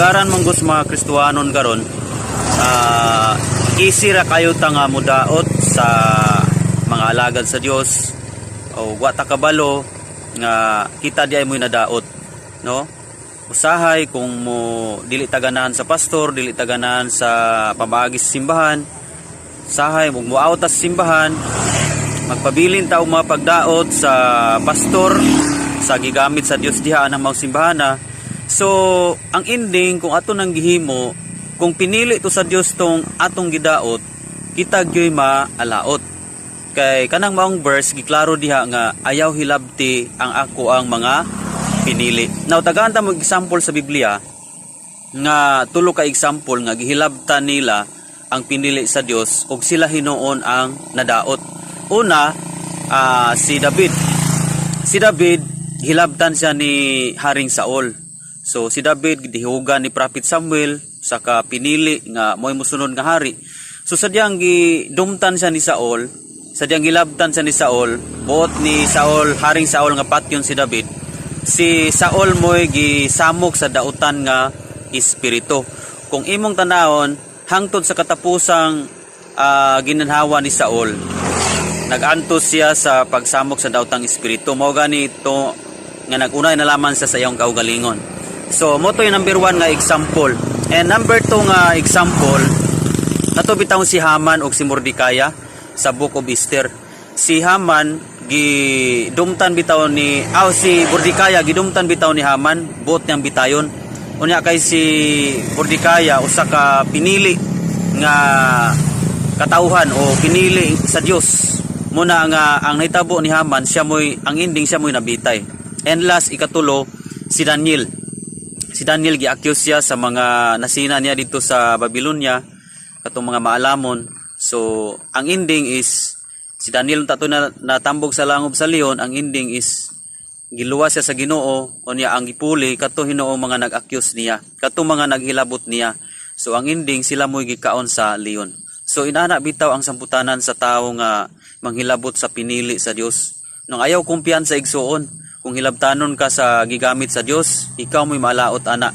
Kasagaran man gud sa mga Kristohanon karon, easy ra kayo ta nga mudaot sa mga alagad sa Dios o wa ta kabalo nga kita di ay mo'y nadaot, no? Usahay kung mo dili taganahan sa pastor, dili taganahan sa pamaagi sa simbahan, sahay mo muawat ta sa simbahan, magpabilin ta og mga pagdaot sa pastor, sa gigamit sa Dios diha anang mga simbahana. So ang ending, kung ato nang gihimo, kung pinili to sa Dios tong atong gidaot, kita gyoy maalaot, kay kanang maong verse giklaro diha nga ayaw hilabti ang ako ang mga pinili. Now, tagaan ta mo example sa Biblia nga tulo ka example nga gihilabtan nila ang pinili sa Dios ug sila hinuon ang nadaot. Una, si David. Si David, hilabtan siya ni Haring Saul. So si David gidihugan ni Prophet Samuel, saka pinili nga mo'y musunod nga hari. So sadyang gidumtan siya ni Saul, sadyang gilabtan siya ni Saul, buot ni Saul, Haring Saul, nga patyon si David. Si Saul mo'y gisamok sa dautan nga espiritu. Kung imong tanawon, hangtod sa katapusang ginanhawa ni Saul, nagantos siya sa pagsamok sa daotang espiritu. Mao gani ito nga nagunay nalaman siya sa iyong kaugalingon. So, mao to yung number one nga example. And number two nga example, nato bitawng si Haman ug si Mordecai sa Book of Esther. Si Haman gidumtan bitaw ni aw, si Mordecai gidumtan bitaw ni Haman, buot niyang bitayon. Unya kay si Mordecai usa ka pinili nga katauhan o pinili sa Dios. Muna nga ang nahitabo ni Haman, siya mo'y ang ending, siya mo'y nabitay. And last, ikatulo, si Daniel. Si Daniel, gi-accuse siya sa mga nasina niya dito sa Babylonia, katong mga maalamon. So, ang ending is si Daniel tato na natambog sa langob sa leon, ang ending is giluwas siya sa Ginoo. Unya ang gipuli kato hinuong mga nag-accuse niya, kato mga naghilabot niya. So ang ending, sila mo'y gikaon sa leon. So inana bitaw ang samputanan sa tawo nga manghilabot sa pinili sa Dios. Nung ayaw kumpiyansa, igsuon, kung hilabtanon ka sa gigamit sa Dios, ikaw mo'y malaot ana,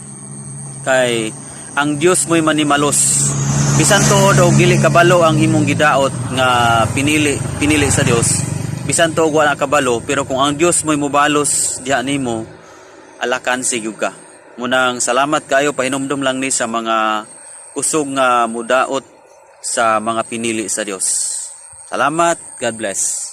kay ang Dios mo'y manimalos. Bisan tuod og dili kabalo ang imong gidaot nga pinili pinili sa Dios, bisan tuod wala kabalo, pero kung ang Dios mo'y mobalos diha nimo, alakansi gyud ka. Munang salamat kayo. Pahinumdum lang ni sa mga kusog nga mudaot sa mga pinili sa Dios. Salamat. God bless.